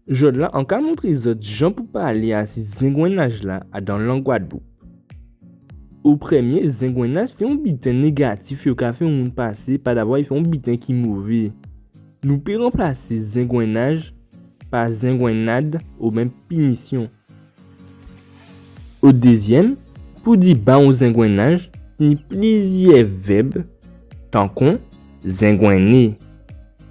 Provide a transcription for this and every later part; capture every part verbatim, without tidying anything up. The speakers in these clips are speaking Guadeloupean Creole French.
Jòdla an ka montré zòt jan pou palé asi zengwennaj-la adan lang Gwadloup. O prèmyé, zengwennaj sé on biten négatif yo ka fè on moun pasé padavwa i fè on biten ki mové. Nou pé ranplasé zengwennaj pa zengwennad oben pinisyon. O dézyèm, pou di ba on zengwennaj, ni plizyè vèb, tankon zengwenné,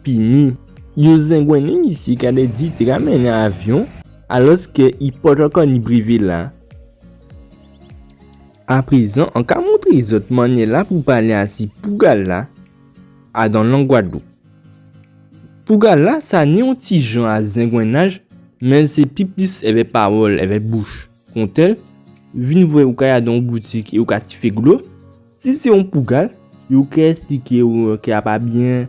pini. Yo zengwenné misyé ki ka di té ka menné avyon, alòskè i potoko ni brévé-la. Aprézan an ka montré zòt mannyè-la pou palé asi pougal-la adan lang Gwadloup. Pougal-la sa ni on ti jan a zengwennaj, men sé pi plis èvè pawòl, èvè bouch. Kontèl, vin vwè ou kay adan on boutik é ou ka tifé glo. Si sé on pougal, yo ké èspliké'w kè a pa byen.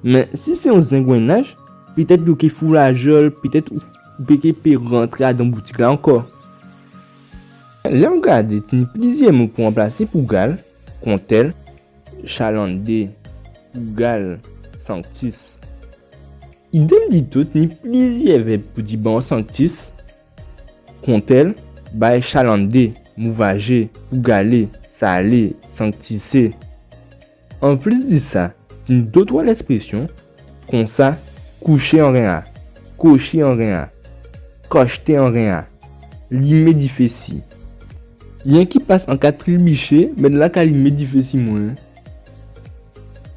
Men si sé on zengwennaj, pétèt yo ké fou'w lajòl, pétèt ou, ou pé ké pé rantré adan boutik-la ankò. Lè ou gadé, tini plizyè mo pou ranplasé pougal, kontèl chalandé, pougal, sanktis. Idèm ditou, tini plizyè vèb pou di ba on sanktis, kontèl bay chalandé, mouvajé, pougalé, salé, sanktisé. Anplis di sa, tini dotwa lèspresyon, konsa, kouché an ren a, koché an ren a, kòchté an ren a, limé difé si. Yenki pas an ka tribiché, mèt-la ka limé difé si mwen.